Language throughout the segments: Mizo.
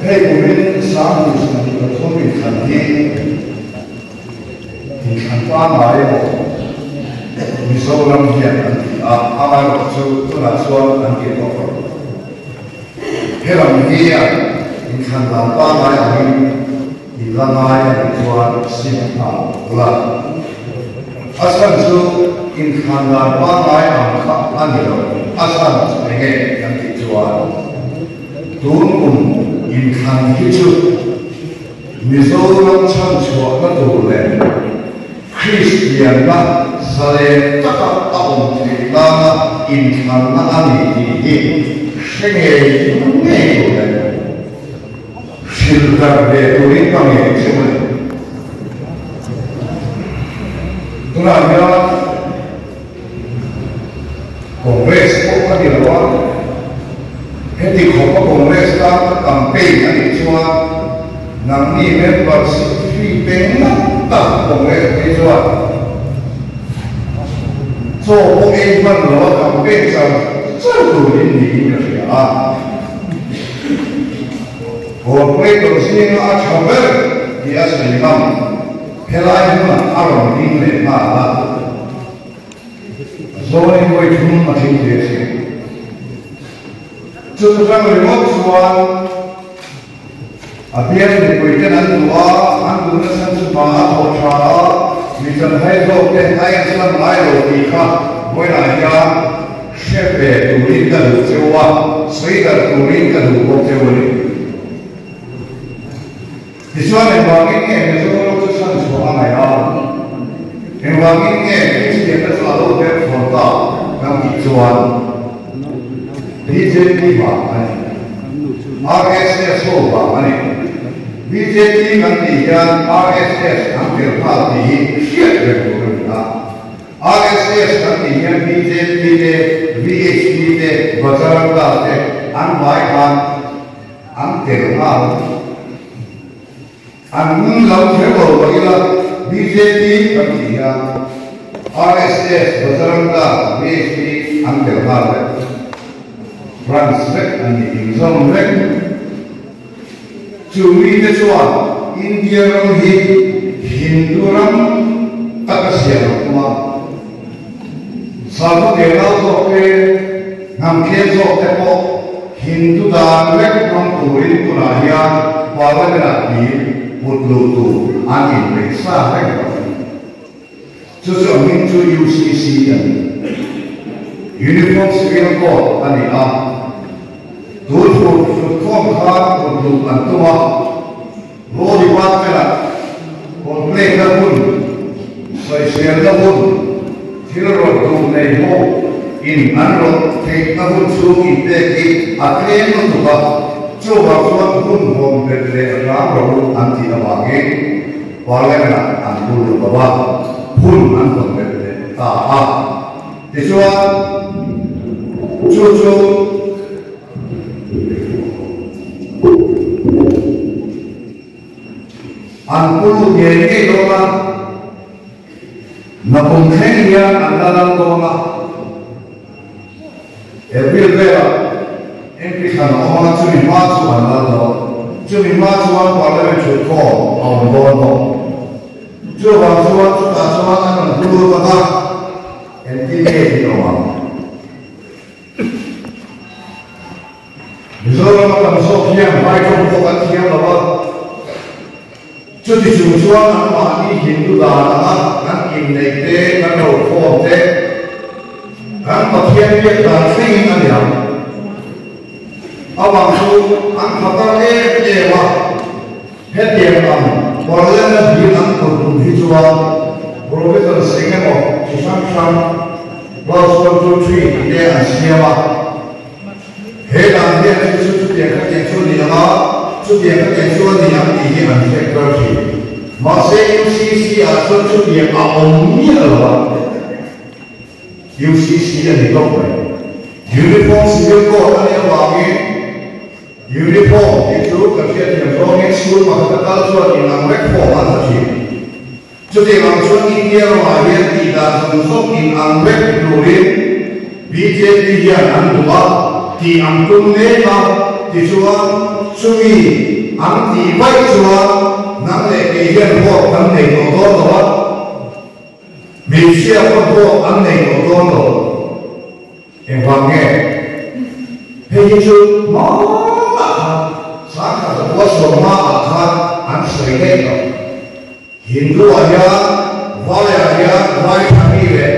Hei kumin 2023 inthlan hi inthlan pangngai emaw Mizoram hian an ti a, amaherawhchu tunah chuan an ti tawh lo. He lam hian inthlan dan pangngai angin in la ngai a nih chuan sim nghal ula. A chhan chu inthlan dan pangngai ang kha a ni lo, a chhan chu enge kan tih chuan tun kum inthlan hi chu Mizoram chhanchhuahna tur leh Kristianna zalen taka a awm theih nana inthlanna a ni tih hi hre ngei ngei tur leh hrilh darh ve turin ka ngei che u le. Tunah hian Congress pawh ka ni lo a, heti khawpa Congress tan ka campaign a nih chuan nangni membership fee pe ngat tak Congress phei chuan chaw pawh ei hman lo a campaign char char turin niin ka hria a. Corporator zinga a tha ber tih a sawi ngam. Helai hmunah a rawn ding leh nghal a, Zawnin vawi thum a tling ve thin. Chutachang ringawt chuan a bial mipuiten an duh a, an duh nasa chu hma a thawh tha a, mi chanhai zawk te a ensan ngai lo tih kha vawiinah hian hre ve turin ka duh cheu a, sawi darh turin ka duh bawk cheu a ni. Tichuan engvangin nge Mizoram chu chhan chhuah a ngaih a? Engvangin nge Kristianna chu a lo der thawn ta kan tih chuan bjp vang a ni. RSS ho vang a ni. Bjp kan tih hian RSS an tel nghal tih hi hriat reng tur a ni a. RSS kan tih hian bjp te, VHP te, Bajrang Dal te an vai khan An tel nghal. An lo kher lo lo ila bjp kan tih hian RSS, Bajrang Dal, VHP an tel nghal vek. Branch vek an ni inzawm vek. Chu mite chuan India ram hi Hindu ram taka siam an tum a. Salva Kelau zawk te, hnam khel zawk te pawh Hindu dan vek hmang turin tunah hian Parliament-ah dil put luh tur an inpeih sa reng tawh a ni. Chu chu a hming chu UCC a ni. Uniform Civil Code a ni a, tun fur hrutkhawm khan put luh an tum a. Law Department-ah complaint-na hun, sawiselna hun, thil rawt duh nei ho in an rawt theihna hun chhung inpek hi a tlem lutuk a, chuvang chuan hun hawm bet leh ram rawh u an tih avangin Parliament-ah an bul lo a, hun an hawn bet leh ta a. Tichuan, chu chu. An pulu ngei ngei dawn a, nakum thleng hian an la lal dawn a. April velah MP thlan a awm a, chumi hma chu an lal dawn. Chumi hma chuan Parliament thutkhawm a awm dawn bawk. Chuvang chuan chutah chuan an rawn pulu tak a, engtin nge tih awm ang? Mizoram a tam zawk hian vai tawng pawh kan thiam lo a, chuti chung chuan anmahni Hindu dan anga kan inneih te, kan rokhawm te, kan Pathian biak dan thlengin a niang. Amah chu an khatar em em a, hetiang ang Parliament bill an kut tum hi chuan provisions eng emaw chi hrang hrang clause one two three tih te an siam a, he dan hian chu chu chutiang khatiang chu a ni ang a, chutiang khatiang chu a ni ang tih hi an hriat ber thin. Mahse UCC ah chuan chutiang a awm miah lo a. UCC a ni tawp mai. Uniform Civil Code a nih avangin Uniform tih chu kan hriatthiam zawngin school pakhat a kal chuan inang vek form an ha thin. Chutiang ang chuan India ramah hian tih dan zawng zawng inang vek turin bjp hian an duh a, tih an tum mek a. Tichuan, chumi an tih vaih chuan nang leh kei hian vote kan nei tawh dawn lo a, hmeichhia pawn vote an nei tawh dawn lo. Engvang nge? Hei hi chu hmanah khan sangkhat zakua sawmngaah khan an sawi daih lo. Hindu ah hian vai ah hian vai tha mi leh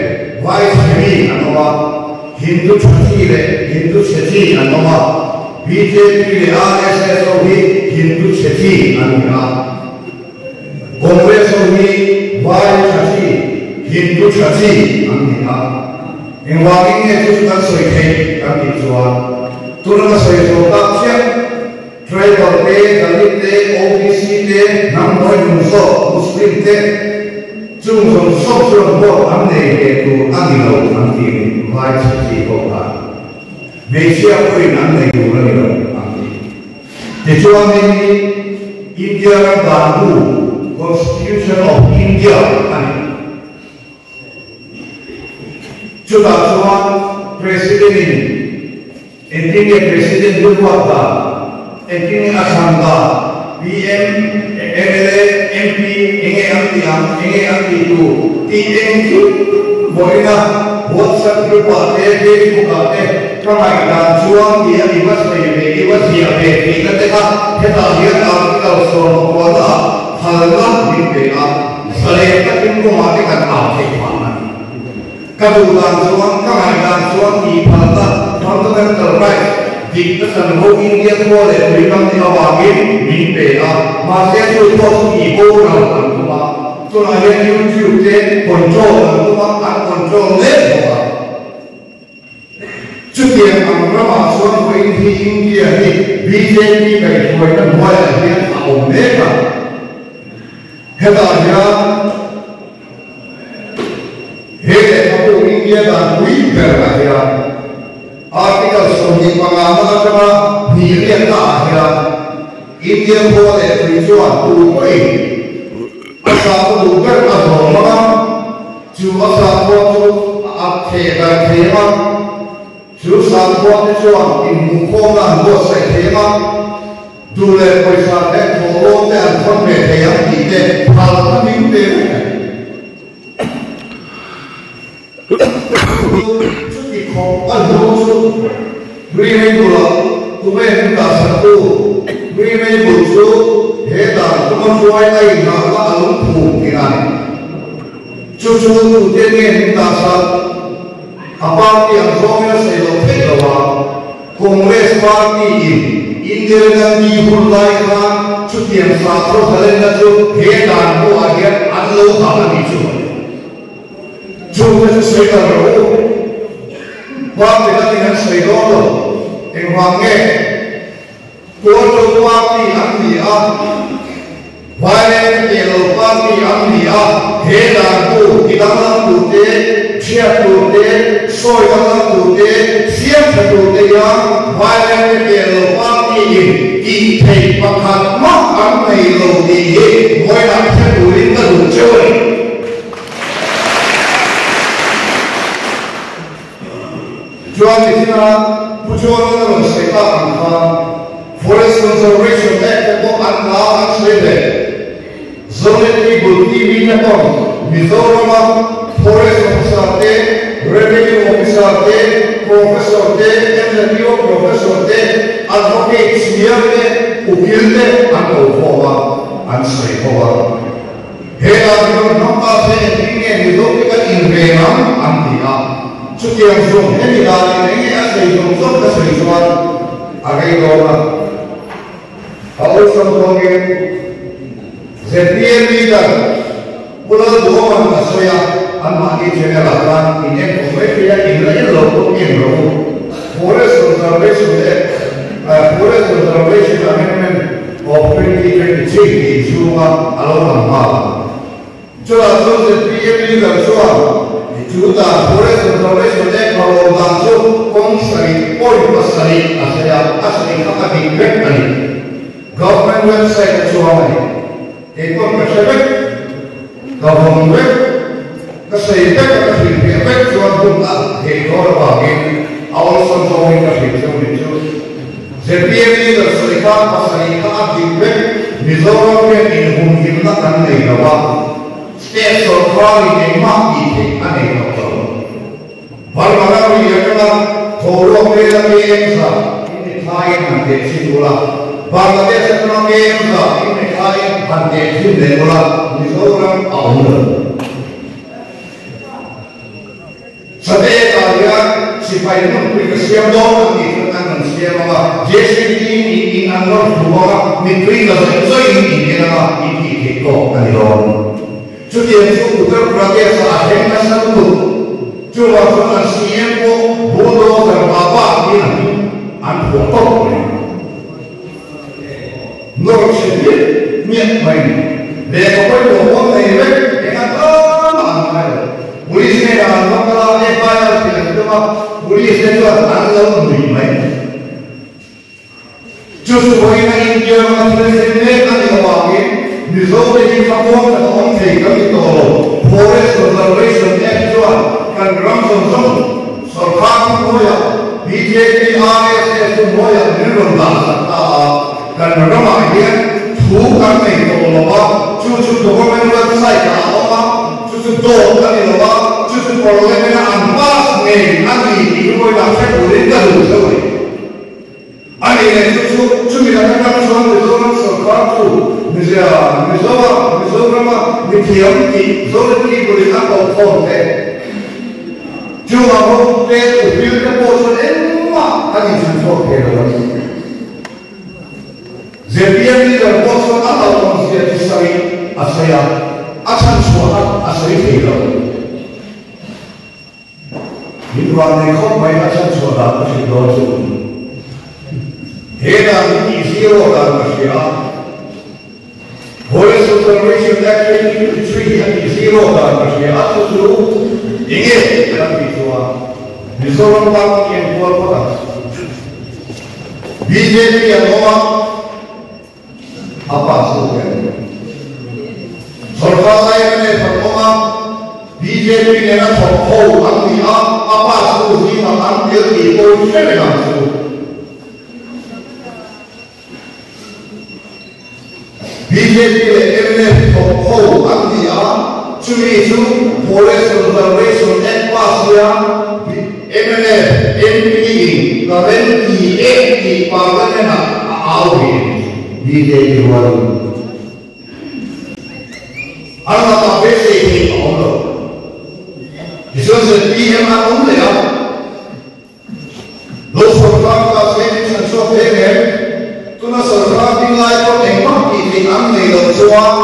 vai chhe mi an awm a, Hindu tha chi leh Hindu chhe chi an awm a, bjp leh RSS ho hi Hindu chhe chi an ni a, Congress ho hi vai tha chi, Hindu tha chi an ni a. Engvangin nge chu chu kan sawi theih kan tih chuan tuna ka sawi zawh tak chiah. Tribal te, Dalit te, OBC te, hnam hnuai hnung zawk, Muslim te chung zawng zawng chuan vote an nei ve tur a ni lo an ti ni, vai chhe chi pawh khan hmeichhia pawhin an nei tur a ni lo an ti. Tichuan hei hi India ram dan bu, Constitution of India, a ni. Chutah chuan President in engtin nge President hi ruat dan, engtin nge a thlan dan, PM, mla, MP enge an tih ang, enge an tih tur tih engkim vawiina WhatsApp group ah te, Facebook ah te ka ngaihdan chuan tih a i va sawi ve, i va ziah ve tihna te kha hetah hian article 14 ah phalna min pe a. Zalen takin kawngah te kan au theih phah a ni. Ka duh dan chuan, ka ngaih dan chuan tih phalna, fundamental rights, dikna chanvo India khua leh tui ram nih avangin min pe a, mahse chu pawh chu tih boral an tum a, tunah hian YouTube te control an tum a, an control mek bawk a. Chutiang ang ramah chuan vawiin hi India hi bjp kaihhruaina hnuaiah hian a awm mek a. Hetah hian he lehkhabu India dan pui berah hian Article 25 na atanga hnih riatna ah hian India khua leh tui chuan tu pawhin a sakhaw duh ber a zawm ang a, Chu a sakhua chu a ap theh dar thei ang a, chu sakhua te chuan inhmuhkhawmna an buatsaih thei ang a, duh leh pawisa te thawhlawn te an thawn ve thei ang tih te phalna min pe vek a ni. Chu chuti khawp a hnu chu Rinengula tume min dahsaktu Rinengul chu he dan tuma hruai a inghahna a lungphum tih a ni. Chu chu tute nge min dahsak? A party ang zawngin a sawi loh theih lo a, Congress party in Indira Gandhi hun lai khan chutiang sakhaw zalenna chu he dan buah hian an lo dah a nih chu. Chungte chu sawi kal rawh u. Party dangin an sawi dawn lo. Engvang nge? Tualṭo party an ni a, Vailen teh lo party an ni a, he dan tu, ti danglam tur te, ṭhiat tur te, sawi danglam tur te, siam ṭha tur te hian Vailen teh lo party in tih theih pakhat mah an nei lo tih hi vawilah hre turin ka duh cheu a ni. Chuan nichina Pu John-a a rawn sawi tak ang khan Forest Conservation Act te pawh an hla an sawi ve. Zonet Cable TV te pawn Mizorama Forest Officer te, Revenue Officer te, Professor te, MZU Professor te, Advocate senior te, ukil te an ko khawm a, an sawi ho a. He dan hi rawn hmang ta se engtin nge Mizo te kan inven ang an ti a. Chutiang zawng hemi danin enge a sawi zawng zawng ka sawi chuan a rei dawn a. A awlsam zawngin zpm leader Pu Lalduhoman a sawi a, anmahni channel ah khan in en tawh mai thei a, in la en lo pawh en rawh u. Forest Conservation Act, Forest Conservation Amendment, of 2023 tih chhunga a lo lang nghal ang. Chutah chuan zpm leader chuan chu dan Forest Conservation Act hlauhawm dan chu kawng sarih point pasarih a sawi a, a sawi kha a dik vek a ni. Government website a chuang a ni. Kei pawn ka hre vek, ka vawng vek, ka sawi vek a ka hrilhfiah vek chuan hun a theih dawn avangin a awlsam zawngin ka hrilh cheu ni chu. ZPM leader sawi kha pasarih kha a dik vek. Mizoram hian inhumhimna kan nei lo a, state sawrkarin engmah tih theih a nei tawh lo. Burma ramri atanga boruak vela KM za inmithlaiin han teh chhin ula, Bangladesh atanga KM za inmithlaiin han teh chhin leh ula, Mizoram a awm lo. Sate-ah hian sipai hmunpui ka siam dawn an tih chuan an rawn siam ang a, JCB in in in an rawn hmu ang a, mipui la zawih zawih in in en ang a, in tih theih tawk a ni dawn. Chutiang chu Uttar Pradesh-ah a thleng nasa lutuk. Chuvang chuan an CM pawh bulldozer Baba tiin a hming an phuah tawp mai. Nawr chhe hmiah hmiah mai ni. Lehkha pawimawh pawh nei vek eng a tan mah an ngai lo. Police hnenah an va kal a, FIR tih an tum a, police te chuan an lo nui mai. Chu chu vawiina India rama thil thleng mek a nih avangin Mizo te hi thlamuang taka awm thei kan ni tawh lo. Forest Conservation Act chuan kan ram zawng zawng Sorkar thu hnuaiah bjp RSS thu hnuaiah min rawn dah sak ta a, kan ramah hian thu kan nei tawh lo a, chu chu government website ah a awm a, chu chu dawt a ni lo a, chu chu parliament a an pass ngei a ni tih hi vawiinah hre turin ka duh theuh a ni. A ni leh chu chu chumi laka tang chuan Mizoram sorkar chu Mizia Mizoa Mizorama mithiam tih Zorin people in a koh khawm te chungah ho te ukil te pawh chuan engmah an inchhan chhuak thei lo a ni. ZPM leader pawh chuan a hlauhawm zia chi sawi a sawi a, a chhan chhuah a a sawi thei lo. Min van nei khawp mai a chhan chhuah dan ka hrilh dawn chu. He dan hi tih zero dan ka hria a. Forest Conservation Act 2023 hi a tih zero dan ka hria a chu chu enge kan tih chuan Mizoram party enkual phawt ang. Bjp an awm a. A pa chu hian Sorkar lai mla khat awm a, bjp nena thawk ho an ni a, a pa chu zingah an tel tih pawh i hre reng ang chu. Bjp leh mnf thawk ho an ni a, chumi chu Forest Conservation Act pass hian mnf MP in ka remti e tih Parliament ah a au ve a ni. Bjp rualin an lakah beisei theih a awm lo. Tichuan zpm an awm leh a, lo sawrkar ta se min chhan chhuak thei ang em? Tuna sawrkar ding lai pawh engmah tih theih an nei loh chuan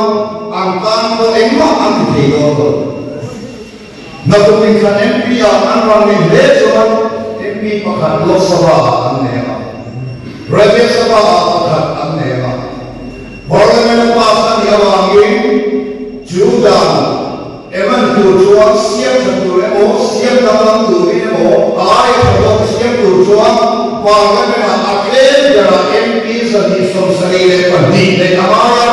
an tan pawh engmah an ti thei dawn lo. Nakum inthlan MP ah an ram min hle chuan MP pakhat Lok Sabha ah an nei ang a, Rajya Sabha ah pakhat an nei ang a. Parliament a pass a nih avangin chu dan eman tur chuan siam tha tur emaw, siam danglam turin emaw, a aia tha zawk siam tur chuan Parliament ah a tlem berah MP 272 neih a ngai a,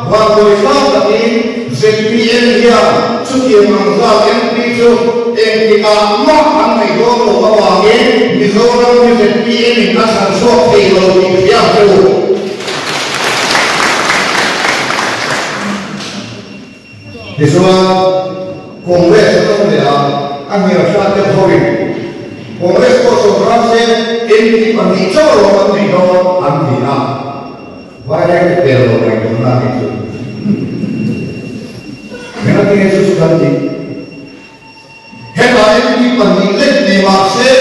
vanduai hrang takin zpm hian chutiang ang zat MP chu engtikah mah an neih dawn loh avangin Mizoram hi zpm in a chhan chhuak thei lo tih hria ang che u. Tichuan, Congress a lo leh a, a hnial hrat deuh hoin Congress pawh sawrkar se MP 2 chauh alawm an neih dawn an ti a, Vaireng te tel lo ngaihtuahna a nih chu. Engati nge chu chu kan tih? Hetah MP 2 lek ni mah se,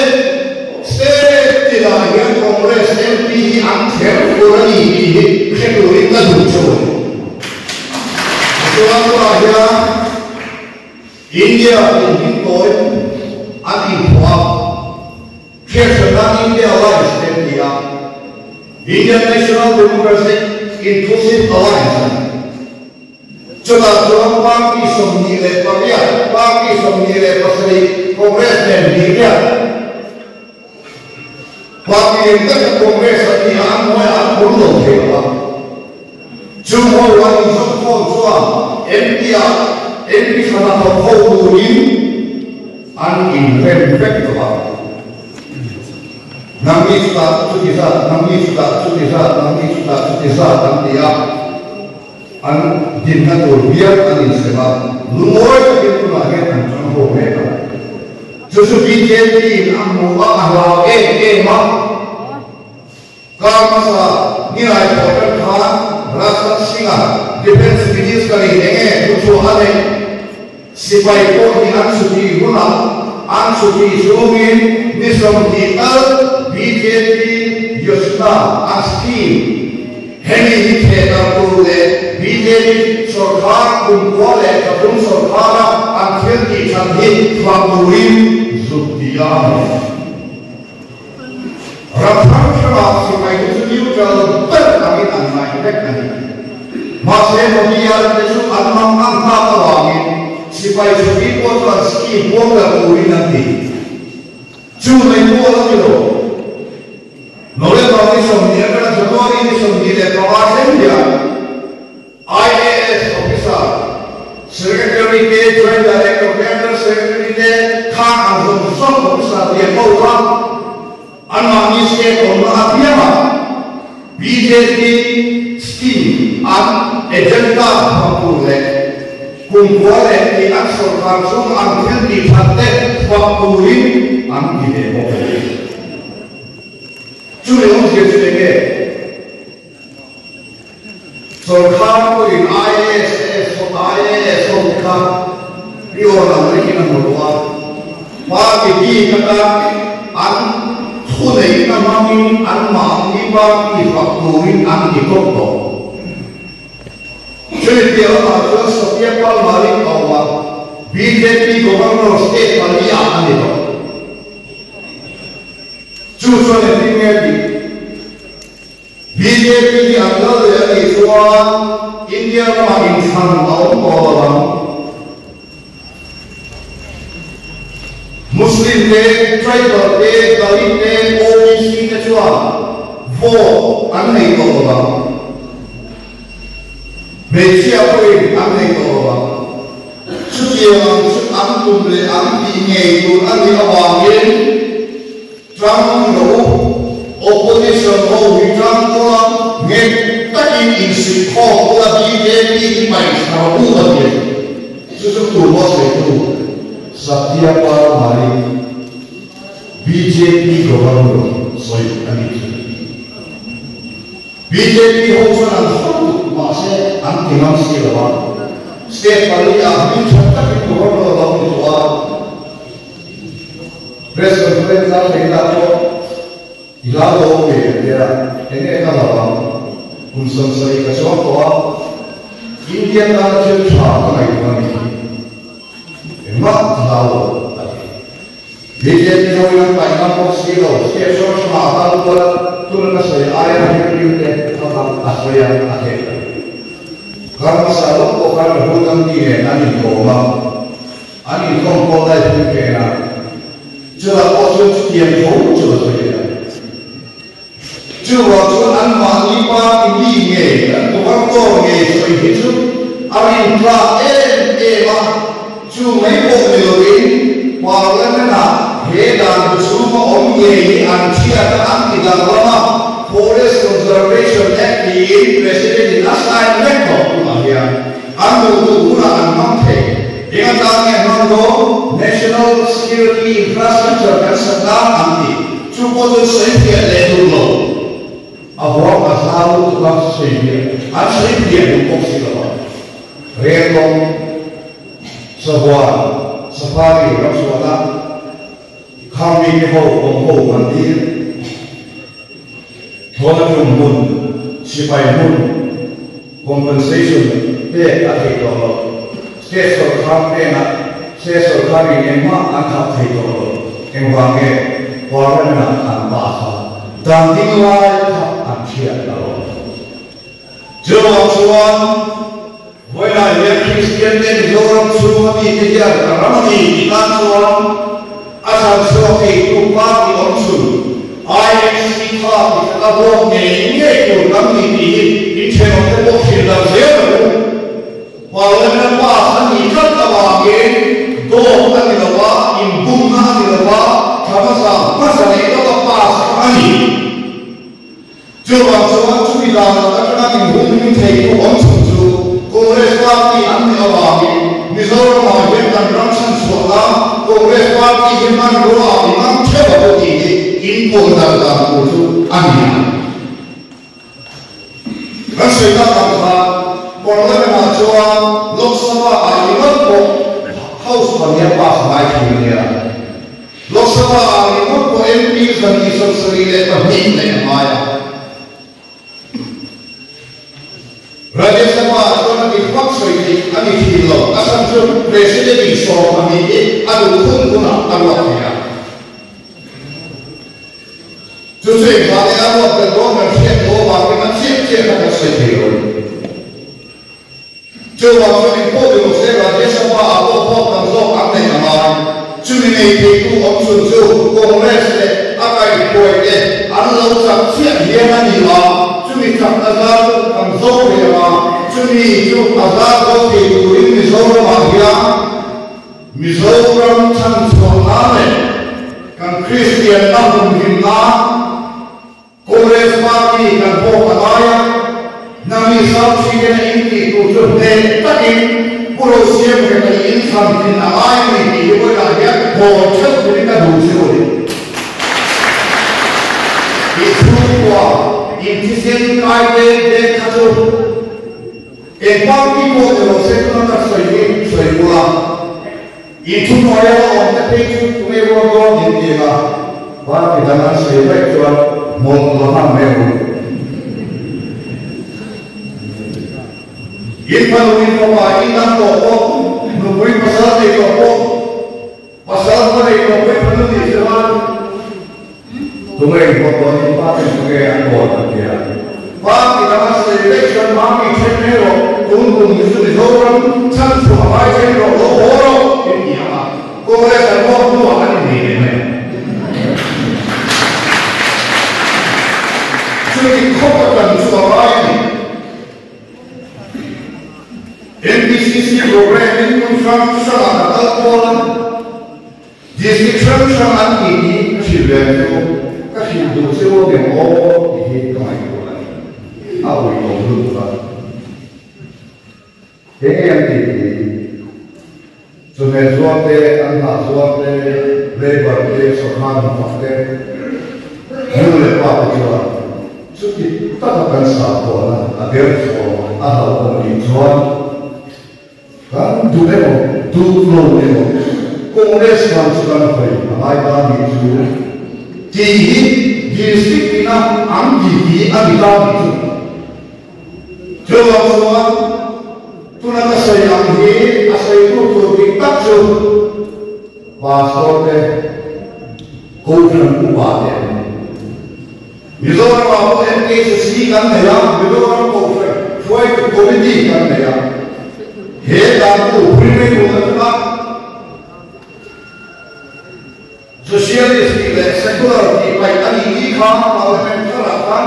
state tinah hian Congress MP hi an kher fur a ni tih hi hre turin ka duh cheu a ni. Tichuan tunah hian India tih hming tawi an inphuah a, Hriathrana India Alliance te an ti a, Indian National Democratic Inclusive Alliance a ni. Chutah chuan party 28, party 27, Congress nen hnih riat, party eng taka Congress an ni a, an hnuaiah an phur lo thei lo a. Chung ho an inzawm khawm chuan MP-ah MP hrana thawk ho turin an inrem vek tawh a. Nangni chutah chuti zat, nangni chutah chuti zat, nangni chutah chuti zat an ti a, an dinna tur bial an insem a, lungawi takin tunah hian an chang ho mek a. Chu chu bjp in a hmu a, a hlau em em a. Kar hmasa Nilai Porter khan Rajnath Singh-a Defence Minister in enge thuchhuah a neih? Sipai pawh hi an chhuti hunah an chhuti chhungin ni 20 tal bjp Yojana an scheme hemi hi thehdarh tur leh bjp sawrkar kumkhua leh thlathum sawrkara an thil tih that hi thlang turin zuk ti a ni. Ram hrang hrangah sipai te chu neutral ber angin an ngai vek a ni. Mahse Modi-a te chu an mang ang tak avangin sipai chhuti pawh chuan scheme puang ber turin an ti. Chu mai pawh a ni lo. November ni 20 atanga January ni 25 thleng hian IAS officer, Secretary te, Joint Director te, Under Secretary te khan an zawng zawng officer lian ho kha anmahni state awmna apiangah bjp scheme an agenda hmang tur leh kumkhua leh tih an sawrkar chhung an thil tih that te fak turin an ti ve bawk a ni. Chumi awmzia chu enge? Sawrkar pawhin IAS IAS ho te kha peon ang rihin a hmu a, party bik atan an thuneihna hmangin anmahni party fak turin an ti tawp tawh. Chumi piah lamah chuan Satya Pal Malik a awm a, bjp Governor state pali ah a ni tawh. Chu chuan engtin nge a tih? Bjp hi an lal leh a nih chuan India ramah inthlan a awm tawh lo ang. Muslim te, tribal te, Dalit te, OBC te chuan vote an nei tawh lo ang. Hmeichhia pawhin an nei tawh lo ang. Chutiang ang chu an tum leh an tih ngei tur a nih avangin, Tang lo, Opposition ho hi tang ula, nghet takin insuihkhawm ula bjp hi paih thla rawh u a ti a ni. Chu chu tu maw sawitu Satya Pal Malik, bjp Governor sawi a nih chu. Bjp ho chuan an hlau tuk mahse an ti ngam si lo a, state pali ah hming that takin governor lo ni tawh a, press conference a thleng lah pawh i hlau lo ve a tia, enge ka hlau ang, kum 70 ka chuang tawh a, India tana thil tha ka ngaihtuah a nih hi, engmah ka hlau lo a ti. Bjp ho in an paih ngam bawk si lo, state hrang hrangah a kal kual a, tuna ka sawi aia review te kha kha a sawi a, a theh lo. Kar hmasa lawk pawh khan Rahul Gandhi nen an inkawm a, an inkawm pawh live in ken a, chutah pawh chuan chutiang tho chu a sawi leh a. Chuvang chuan anmahni party mi ngei, an governor ngei sawi hi chu a rintlak em em a, chu mai pawh ni loin Parliament-ah he dan bu chhunga awm ngei hi an thiat a, an ti danglam a, Forest Conservation Act tiin President-in a sign vek tawh tunah hian an duh duh hunah an hmang thei. Eng atan nge hmang dawn? National Security Infrastructure kan sat nan an ti. Chu pawh chu sawi fiah leh duh lo. A huam a zau lutuk a, sawi fiah an sawi fiah duh bawk si lo a. Rel kawng, sahuan, safari ramchhuahna, khang mite ho awm ho mandir, thlawhna tum hmun, sipai hmun, compensation pek a theih tawh lo. State sawrkar hnenah state sawrkarin engmah an khap thei tawh lo. Engvang nge Parliament-ah an pass a, dan ding lai kha an hriat lo. Chuvang chuan vawiinah hian Kristian te Mizoram chhunga mite hian ka ram a ni tih tan chuan a chhan chhuak theitu party awm chhun INC kha ti khat a vote ngei ngei tur kan ni tih hi inthenawm te pawh hrilh lo zel ang u. Parliament pass a nih tlat avangin dawt a ni lo a, inbumna a ni lo a, thla hmasa hmasa leh lawka pass kha a ni. tur chu a ni ang. Kan sawi tak ang khan Parliament-ah chuan Lok Sabha-ah ringawt pawh House pahniha pass ngai thin a nia. Lok Sabha-ah ringawt pawh MP 272 neih a ngai a. Rajya Sabha-ah chuan a dik vak sawi theih a ni thin lo. A chhan chu President-in 12 hi a duh hun hunah a ruat thei a. Chu chu engvah nge a ruat belh dawn kan hriat loh avangin a chiah chiah kha kan sawi thei lo a ni. Chuvang chuan engpawh ni lo se Rajya Sabha-ah pawh vote tam zawk an neih a ngai. Chumi nei theitu awm chhun chu Congress leh a kaihhruai te an lo chak chiah hian a ni a, chumi chak a zar chu kan zo thei ang a, chumi chu a zar zo thei turin Mizoramah hian Mizoram chhanchhuah nan leh kan Kristianna humhim nan Congress party kan pawh a ngai a, nangni South Indian a in tih tur chu hneh takin Pu Rosiamrema i inthlan thin a ngai a ni tih hi vawilah hian haw theuh turin ka duh che u ni. I chhungkua in thisen kai dek dek kha chu eng party pawh ni lo se tuna ka sawi hi sawi ula, in thuhnuaia la awm te phei chu tunge rual dawn in ti anga party dang an sawi vaih chuan hmawlh la hman mai ang u. In fanu in fapa in dang tawh pawh nupui pasal nei tawh pawh pasal fa nei tawh pawh i fanu nih chuan Tunge in pawh dawn in pa ten tunge an bawl an ti a. Pa ti dang a sawi daih chuan mami then mai rawh, tun kum hi chu Mizoram chhan chhuah a ngai then rawh, lo haw rawh in ti ang a, Congress an vote hnuah an innei leh mai ang. Chuti khawp a tan chu a ngai a ni. MPCC programme in hmun hrang hrangah ka kal kual a. District hrang hrang an tih hi ka hrilh ve ang chu, ka hrilh duh che u angem aw tih hi ka ngaihtuah a ni. A uiawm lutuk a. Eng nge an tih tih? Chawhmeh zuar te, an hnah zuar te, labour te, sawrkar hnathawk te, nu leh pa te chuan chuti taka kan sahkuahna a derthawng a hlauhawm nih chuan, Kan duh emaw, duh lo emaw, Congress lam chu kan hawi a ngai ta nih chu tih hi district ina an ti hi a ni ta nih chu. Chuvang chuan tuna ka sawi ang hi a sawitu tur dik tak chu Pastor te, Kohhran upa te an ni. Mizoramah pawh MKCC kan nei a, Mizoram Kohhran Hruaitu Committee kan nei a. He dan tu primary hun atanga Socialist tih leh Secular tih paih a nih ni kha Parliament tharah khan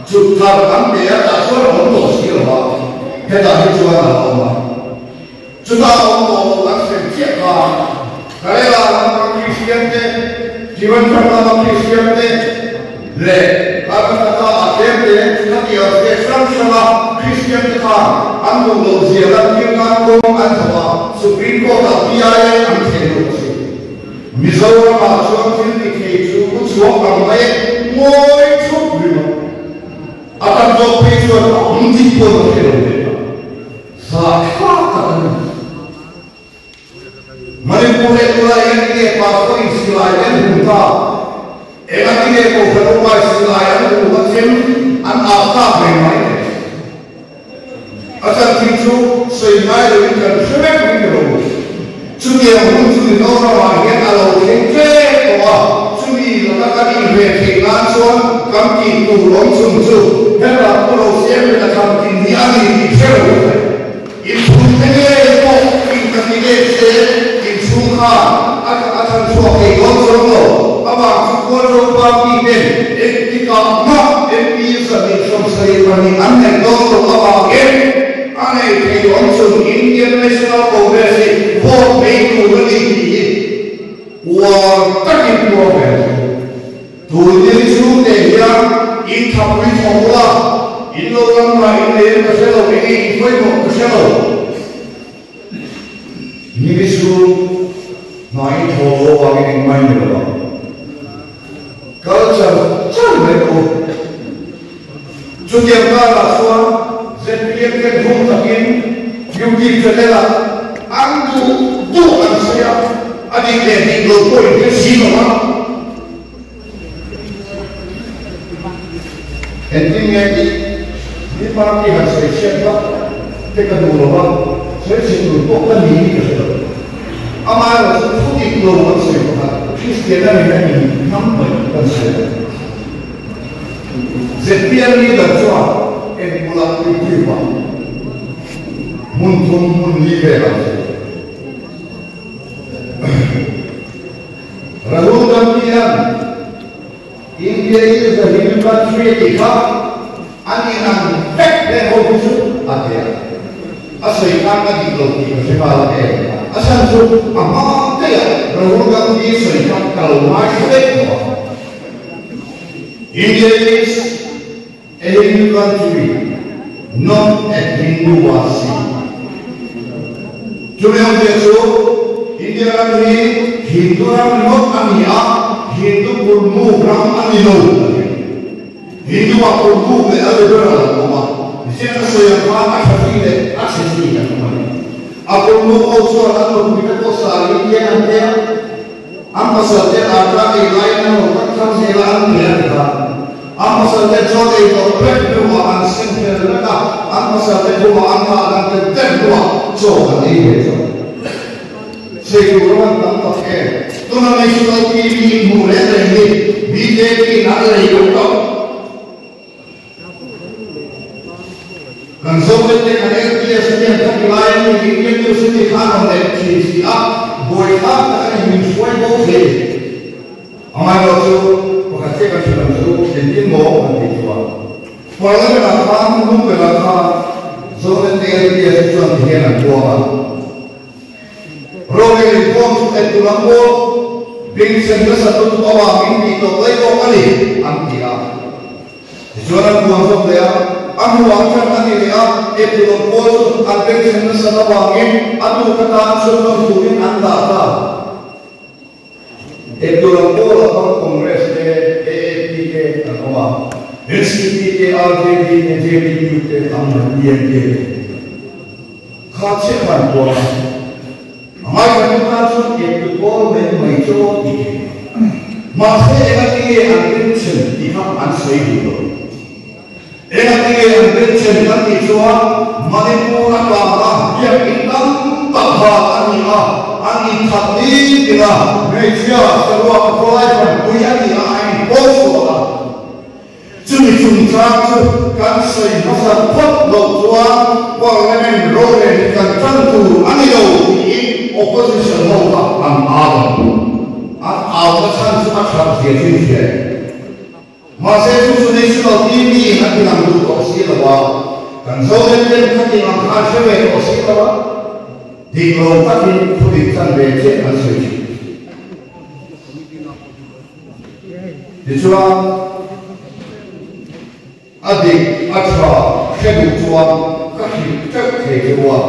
chut thar kan pe a, tah chuan a awm tawh si lo a, hetah hi chuan a la awm a. Chutah awm tawh lo kan hrem chiah kha Karela lama Kristian te, Trivandrum lama Kristian te leh Karnataka ah tlem te khatiang state hrang hranga Kristian te khan an duh loh zia lantir nan kawng an zawh a, Supreme Court ah PIL an thlen lut a si. Mizoram ah chuan thil ti thei chu u chhuak ang mai ngawi thup ringawt. A tam zawk phei chuan a awm tih pawn a hre lo leh ta. Zahthlak tak a ni. Manipur leh tunlai hian tinge pastor in silai te an hum ta? Enga tinge Kohhran upa silai an hum a chem an ap tak reng mai le? A chanchin chu sawi ngai loin kan hre vek mai ni lo. Chutiang hun chu Mizoramah hian a lo thleng tlek tawh a, chumi laka kan inven theih nan chuan kan tih tur awm chhun chu hetah pu lo siam leh a tham tin hi a ni tih hre lo u. Inchhung te ngei pawh in ka ti let se inchhung khan a a chhan chhuak thei dawn chuang lo. Amah chu Kualro party ten engtikah mah MP 272 an neih dawn lo avangin, A nei thei awm chun Indian National Congress hi vote mai tur a ni tih hi uar takin puang ve ang chu. Tun in chhungte hian in thapui thawk ula, in lo ram mah in nei em ka hre lo, enge in pawimawh ka hre lo. Ni chu hna in thaw lo avangin engmah in ni lo ang. Kal char char mai. karah chuan zpm ten hung takin YouTube channel ah an duh duh an sawi a, a dik leh dik lo pawh in hre si lo a. Engtin nge tih mi party han sawi chhiat vak te ka duh lo a, sawi chhe tur pawh ka ni ka hre lo. Amaherawh chu thu dik lo kan sawi pakhat Kristian a nena in hnam hmawih kan sawi lo. Zpm leader chuan engbulah YouTube ah hmun thum hmun li vel ah sawi. Rahul Gandhi an India is a Hindu country a tih kha an inang vek hle ho hi chu a ti a, a sawi khan a dik lo tih ka hre nghal a em? A chhan chu a hma daih a Rahul Gandhi sawi kha ka lo ngaithla vek tawh a. India is a Hindu country, not a Hindu wasi. Chumi awmzia chu India ram hi Hindu ram ringawt a ni a, Hindu kulmuk ram a ni lo a ti. Hindu ah kulmuk leh a liberal an awm a, ziak a sawi ang khan a tha chi leh a chhe chi an awm a ni. A kulmuk ho chuan an nupuite pawh sari hian an pe a. An pasal te arta ei laiin an lo tak thar zel a, an pe a ni ta. An pasal te chuan ei tawh vek hnuah an sem fel vek a, an pasal te khumah an nghah dan te vek hnuah chaw an ei ve chauh. Sei tur ram an tam tak em? Tuna National TV in hmuh reng reng hi bjp in an lei vek tawh. Kan Zonet te kan LPS te hian khat lai a ni Indian News hi ti khan rawn leh thin si a, buaithlak tak a ni min hruai bo thei. Amaherawh chu pakhat chiah kan hrilh ang chu engtin maw kan tih chuan Parliament ah khan hnung berah khan Zonet te LPS te chuan ti hian an puang a. Rorel inkhawm chu entu lam pawh bengchhen nasa lutuk avangin tih tawp daih bawk a ni, an ti a. Tichuan an buang zawk leh a, a hnuah ṭan a ni leh a, entu lam pawl chu an bengchhen nasat avangin a tuk atan chhunzawm turin an dah ta. Entu lam pawlah khan Congress te, AAP te an awm a, NCP te, RJD te, JDU te an awm a, DMK te. Kha chiah khan puang a, a ngaithla tan chuan entu pawl mai mai chu ti thei. Mahse engatinge an rinchhen tih kha an sawi duh lo. Engatinge an rinchhen kan tih chuan Manipur atanga biakinn tam tak hal a ni a, an inthat ni tina hmeichhia saruak khuai fanpui a ni a, a inpawl chhuah a. Chumi chungchang chu kan sawi hmasa phawt loh chuan Parliament rorel hi kan tan tur a ni lo tiin Opposition ho kha an au a. An auna chhan chu a that zia chu in hria em? Mahse chu chu National TV in a tilang duh tawh si lo a, kan Zonet ten khatin ang kha an hre ve tawh si lo a, dik lo takin thudik chan ve chiah kan sawi thin. Tichuan, a dik, a tha hre duh chuan ka hrilh teuh thei che u a,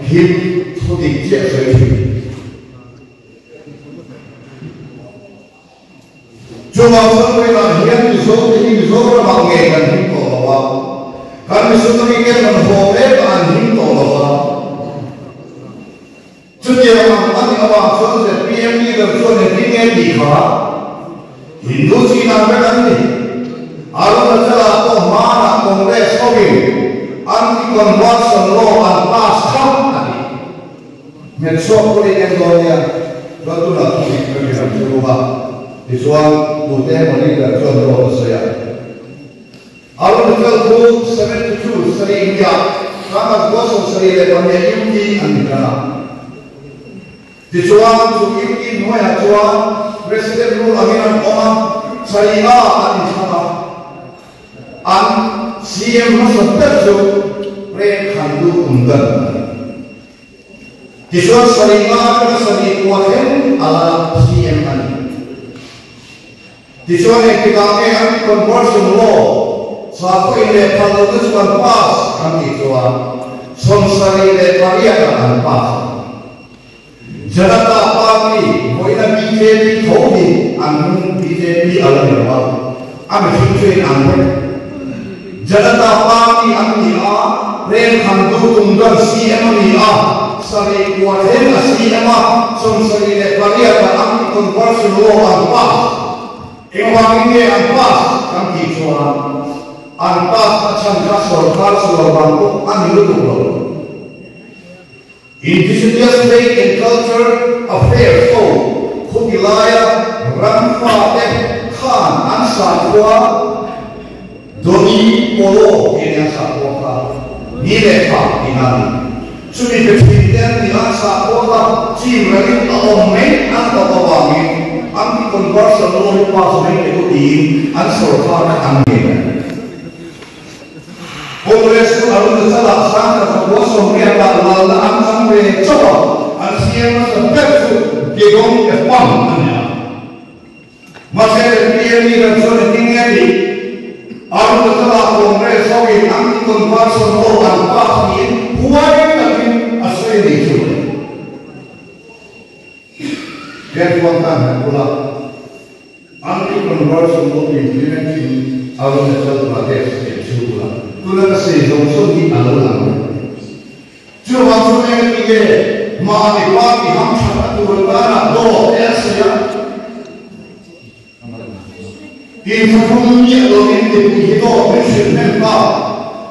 him thu dik chiah sawi thin. Chuvang chuan vawiinah hian Mizote hi Mizoramah nge kan him tawh lo a, kan missionary te kan haw mek a an him tawh lo a. Chutiang ang a nih avang chuan zpm leader chuan engtin nge tih kha Hindu chin ang vek an ni. Arunachal-ah pawh hmanah Congress hovin Anti-Conversion Law an pass kha a ti. Hmet chhuak pawhin en dawn nia, chuan tunah thu dik ka hrilh ang che u a, tichuan tute emaw leader chuan dawt a sawi a. Arunachal chu 72 sari India Kanga khua 72 UT an ni tan a. Tichuan chu UT hnuaiah chuan President rule angin an awm a, China an inthlang a. An CM hmasa ber chu Prem Khandu Kundan a ni. Tichuan 75 atanga 79 thleng a la CM a ni. Tichuan engtikah nge Anti-Conversion Law, sakhaw inlehphal lohna chu an pass an tih chuan 78 ah an pass a ni. Janata Party vawiina bjp tho hi an hnung bjp a la ni lo a, a mihring chu in ang vek. Janata Party an ni a, Prem Khandu tum dawn CM a ni a, sarih kua thleng a CM a, 78 ah anti-conversion law an pass. Engvangin nge an pass kan tih chuan an pass a chhan kha sorkar sual vang pawh a ni lutuk lo. Indigenous Faith and Culture Affairs ho khuti laia ram fate khan an sakhua Doni Polo tih nen an sakhua kha ni leh tha tihna a ni. Chumi pe thin te an ni a, sakhua kha chim ralin a awm mai an tawp avangin anti-conversion law hi pass mai teh u tiin an sorkar kha an ngen a ni. Congress chu Arunachal-ah 1980 ah lalna an chang ve chauh a, an siam nasa ber chu Gegong Epang a ni a. Mahse ZPM leader chuan engtin nge tih? Arunachal-ah Congress hoin anti-conversion law an pass niin huai takin a sawi a nih chu. Therefore tan han bula Anti-conversion law implement in Arunachal Pradesh tih chu bula tuna ka sei zawng zawng hi a lo lang reng mai. Chuvang chuan eng ati nge mahni party hamthat a tur atana dawt te a sawi a? Inthlahrung miah lovin mipui hi dawt min hrilh hnem ta,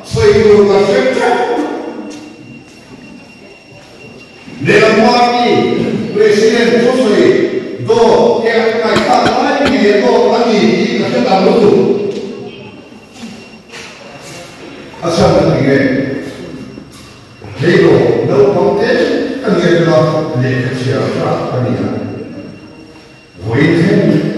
sawi tur ka hre teuh. Lehlam party president thusawi dawt te an ngaihthlak lai nge dawt a ni tih ka hre tam lutuk. A chhan a ti nge? Heiraw naupang te ka ni atanga lehkha chhiar hrat ka ni a. Vawiin thleng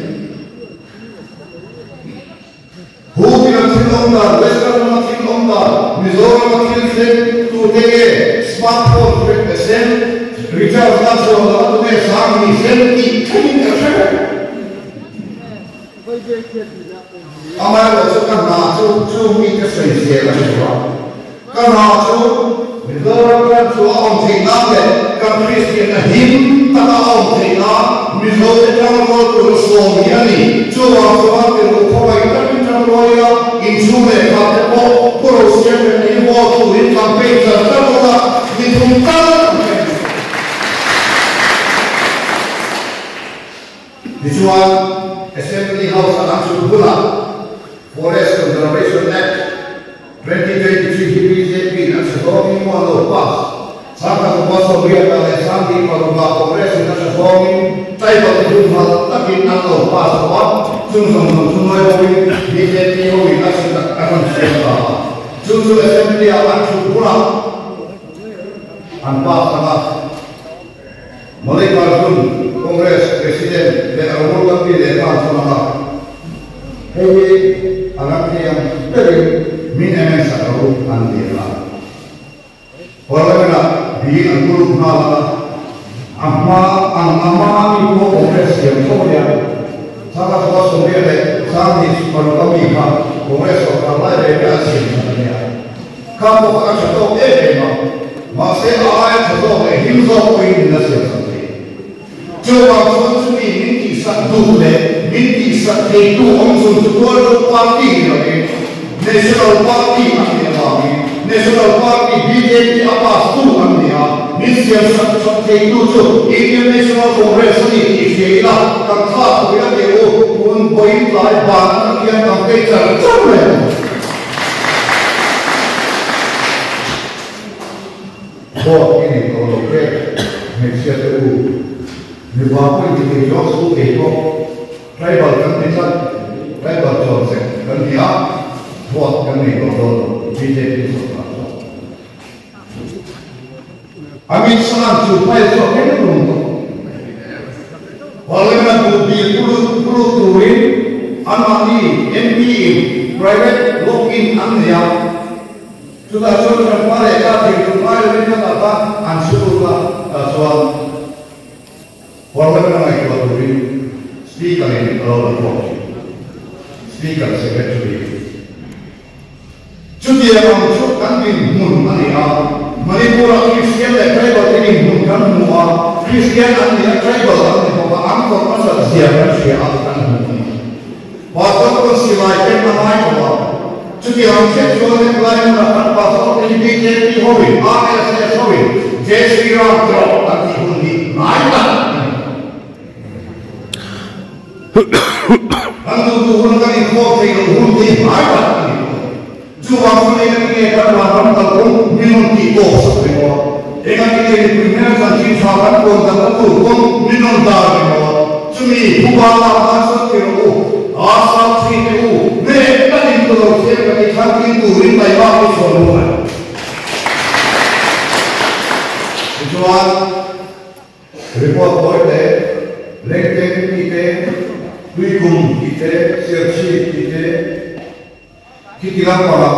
Hu tina thil awm dan, Western rama thil awm dan, Mizorama thil thleng tute nge smartphone sen, recharge na chhuah loh a tunge sang ni sen tih thlengin ka hre vek. Amaherawhchu ka hna chu chu mi ka sawi zel a ni lo a, ka hna chu Mizoram ram chu a awm theih nan leh kan Kristianna him taka a awm theih nan Mizote tangrual tur a sawm hi a ni. Chuvang chuan tirhkoh khawngaih takin tangrual ila inchhung leh khat te pawh Pu Rosiam leh Ni Hall turin campaign char char ula ni thum tal campaign. Tichuan, Assembly House-a an chhut hunah Forest Conservation Act, 2023 hi BJP-in an hre zawngin maw an lo pass? 1986 leh 26 ah Congress-in a hre zawngin tribal te hun hal takin an lo pass lo a, chung zawng zawng chu ngawi hoin BJP hoin a chhut a rawn siam ta a. Chu chu Assembly-ah an chhut hunah an pass ang a. Mallikarjun, Congress President leh Rahul Gandhi leh nghal chuan a Hei hi a ram thei ang berin min emen sak lo an ti a. Parliament-ah bill an pu lut nghal a, a hma ang a hma mi pawh Congress siam tho a nia. Thanga Thua Sawmriat leh Sangni Paruk-a mi kha Congress sorkar lai ve ve an siam that a nia. Kha pawh kha a tha tawk em em a, mahse a aia tha zawk leh him zawk pawhin min la siamsak thei. Chuvang chuan chumi min tihsak duh leh min tihsak theitu awm chhun chu Tualro Party ni lovin National Party an nih avangin National Party bjp a pass tu an ni a, min siamsak chawp theitu chu Indian National Congress a ni tih hria ila kan thlak thawh ila teh u, tun vawiin tlai ban atang hian campaign char char mai ang. Vote i nei tawh lo te, hmeichhia te u, mipa pawh inti thei zawng chu kei pawh tribal kan ni tlat, tribal chawnchek kan ni a, vote kan nei tawh dawn lo, bjp sawrkar chuan. Amit Shah chu file chu a keng rum tawh. Parliament duh bil pulut turin anmahni MP in private lock-in an nei a, chutah chuan Trump-a leh ka thil tum ngai lovin ka tak a, an chhu lut a, tah chuan Parliament a ngaihtuah turin Speaker in a lo la chhuak thin. Speaker Secretary. Chutiang ang chu kan dinhmun a ni a, Manipur-ah Kristian leh Tribal te dinhmun kan hmu a, Kristian an ni a, Tribal an ni bawk a, an tawrh nasat zia kan hria a, kan hmu a ni. Pastor pawn silai ken a ngai lo a. Chutiang chiah chuan hetlai hmunah kan pastor te hi bjp hoin, RSS hoin Jai Shri Ram trawh an tih hun hi ngai tak a ni. Kan duhtu hun kan inkhawm thei loh hun hi ngai tak a ni. Chuvang chu eng ati nge kan vanram kalkawng min rawn tih tawp sak reng a? Eng ati nge mipui hmel chanchin tha kan puan danna tur kawng min rawn dar reng a? Chumi phuba lak nan chuan ti rawh u, a sang thi te u, nek takin tu lo siam ka ti thlang tling turin taima i chhuah lut ang. Tichuan, report tawi te, lengteng tih te, tuikum tih te, serchhip tih te, Khiti lampanga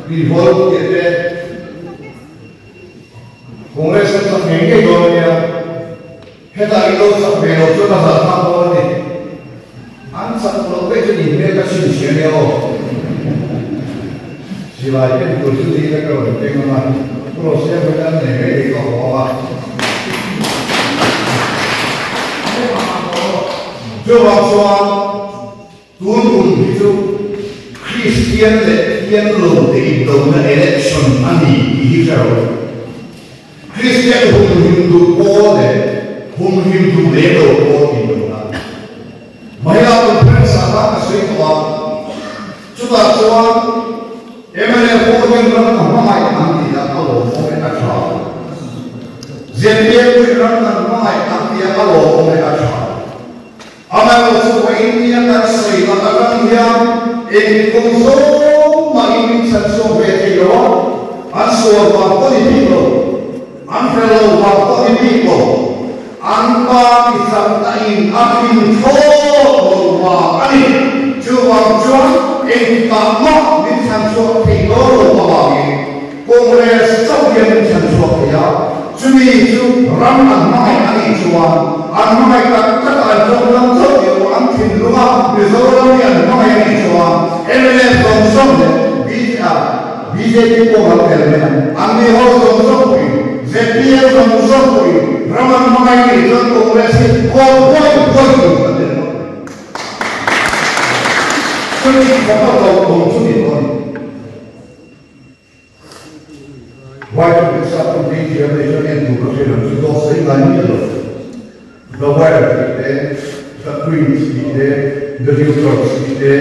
Revolt tih te Congress an chak ngei ngei dawn a nia, hetah i lo chak ve lo chuan a zahthlak dawn a ni. An chak loh daih chu nih hmel ka chhinchhiah a nia aw. Silai ken tur chu ni ila ka rawn keng ang a, Pu Rosiam hian an nei mai daih ka haw ang a. Chuvang chuan. Tun kum hi chu Kristian leh Thianlo te indona election a ni tih hi hre rawh. Kristian humhim duh pawl leh humhim duh lem lo pawl indona a ni. Mahila conference ah khan ka sawi tawh a, chutah chuan mla ho hian ram ka hmangaih an ti a, a lawmawm e a tha. Zpm pawhin ram kan hmangaih an ti a, a lawmawm e a tha. Amaherawhchu vawiin nia kan sawi tak atang hian eng kawng zawng mahin min chhan chhuak ve thei lo a, an sual vang pawh ni bik lo, an hre lo vang pawh ni bik lo, an pa ti chakna in a hlim thlawt lo vang a ni. Chuvang chuan engtikah mah min chhan chhuak thei dawn lo avangin Congress chauh hian min chhan chhuak thei a, chumi chu ram an hmangaih a nih chuan an hmangaih tak tak a an tawngkam chauh ni lo, an thinlung a Mizoram hi an hmangaih a nih chuan mla zawng zawng leh bjp pawh an tel mai ang, an ni ho zawng zawng pawhin zpm zawng zawng pawhin ram an hmangaih a nih chuan Congress hi vote huai huai tur kan ni ringawt mai. Chumi khawpa hlauhawm chu ni lo a ni. White Office-a company thiam nei chuan en tur ka hre lo chu dawt sawi ngai miah lo. The Wire tih te, The Queens tih te, The Reuters tih te,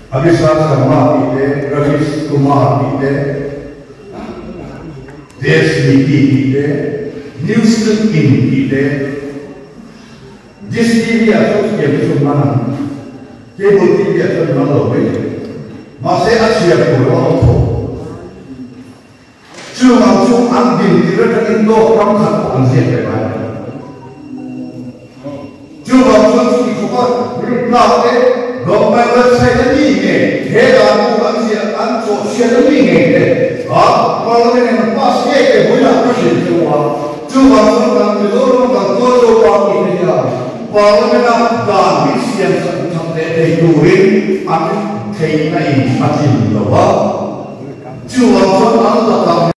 Abhishek Sharma tih te, Ravish Kumar tih te, Desh Niti tih te, News Click In tih te, Dish TV ah chuan chutiang hi chu man ang. Cable TV ah chuan man lo mai thei. Mahse a chhiar tur a awm tho. Chuvang chu an din tir atangin dawt ram khat pawh an ziak ve ngai lo. Chuvang chuan chuti khawpa rintlak te government website a mi nge he dan bu an ziah an chawhchhiat a mi nge te a parliament in a pass nge te vawilah ka hrilh cheu a. Chuvang chuan kan Mizoram kan tuallo party te hian Parliament a dan min siam sak that leh thei turin an theihna in a tlin lo a. Chuvang chuan an lakah.